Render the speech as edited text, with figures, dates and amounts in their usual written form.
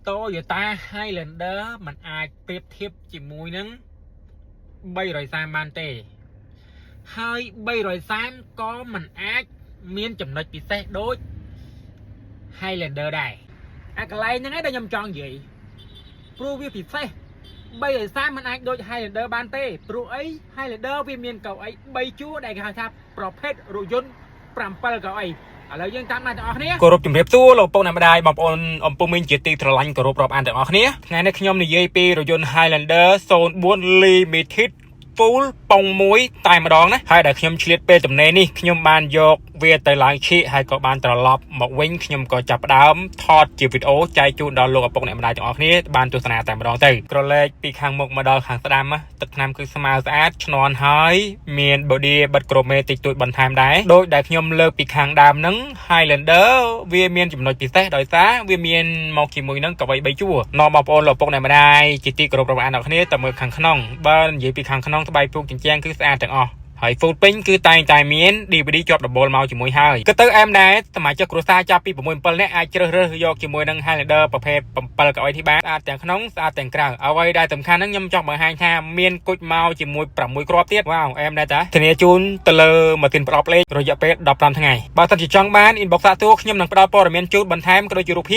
Toyota Highlander มันអាចប្រៀបធៀបជាមួយនឹង330បានទេ ហើយ330ក៏มันអាចមានចំណុចពិសេសដូច Highlander ដែរអាកន្លែងហ្នឹងឯងដែលខ្ញុំចង់និយាយព្រោះវាពិសេស330มันអាចដូច Highlander បានទេព្រោះអី Highlander វាមានកៅអី3ជួរដែលគេហៅថាប្រភេទរថយន្ត7កៅអីឥឡូវយើងតាមដានទាំងអស់គ្នា។ គោរពជំរាបសួរលោកពូអ្នកម្ដាយបងប្អូនអំពូមីងជាទីស្រឡាញ់គោរពរាប់អានទាំងអស់គ្នាថ្ងៃនេះខ្ញុំនិយាយពីរថយន្ត Highlander 04 Limited Full ប៉ុងមួយតែម្ដងណាហើយដែលខ្ញុំឆ្លៀតពេលទំនេរនេះខ្ញុំបានយកវាទៅឡើងឈៀកហើយក៏បានត្រឡប់មកវិញខ្ញុំក៏ចាប់ផ្ដើមថតជាវីដេអូចែកជូនដល់លោកឪពុកអ្នកម្ដាយទាំងអស់គ្នាបានទស្សនាតែម្ដងទៅក្រឡេកពីខាងមុខមកដល់ខាងស្ដាំណាទឹកថ្នាំគឺស្មើស្អាតឈ្នាន់ហើយមាន body បិទក្រូមេតិចតួចបន្ថែមដែរដោយដែលខ្ញុំលើកពីខាងដើមហ្នឹង Highlander វាមានចំណុចពិសេសដោយសារវាមានមកជាមួយនឹងកៅអី3ជួរនាំបងប្អូនលោកឪពុកអ្នកម្ដាយជាទីគោរពរាប់អានដល់គ្នាទៅមើលខាងក្នុងបើនិយាយពីខាងក្នុងស្បែកពូកជញ្ជាំងគឺស្អាតទាំងអស់ហើយ full ពេញគឺតែងតែមាន DVD ជាប់ដបូលមកជាមួយហើយក៏ទៅអែមដែរសមាជិកគ្រួសារចាប់ពី6 7នាក់អាចជ្រើសរើសយកជាមួយនឹង Highlander ប្រភេទ7កៅអីនេះបានស្អាតទាំងក្នុងស្អាតទាំងក្រៅអ្វីដែលសំខាន់ហ្នឹងខ្ញុំចង់បង្ហាញថាមានគុជមកជាមួយ6គ្រាប់ទៀតវ៉ាវអែមដែរតាធានាជូនទៅលើម៉ាស៊ីនប្រអប់លេខរយៈពេល15ថ្ងៃបើសិនជាចង់បាន inbox សាកសួរខ្ញុំនឹងផ្ដល់ព័ត៌មានជូនបន្ថែមក៏ដូចជារូបភាព។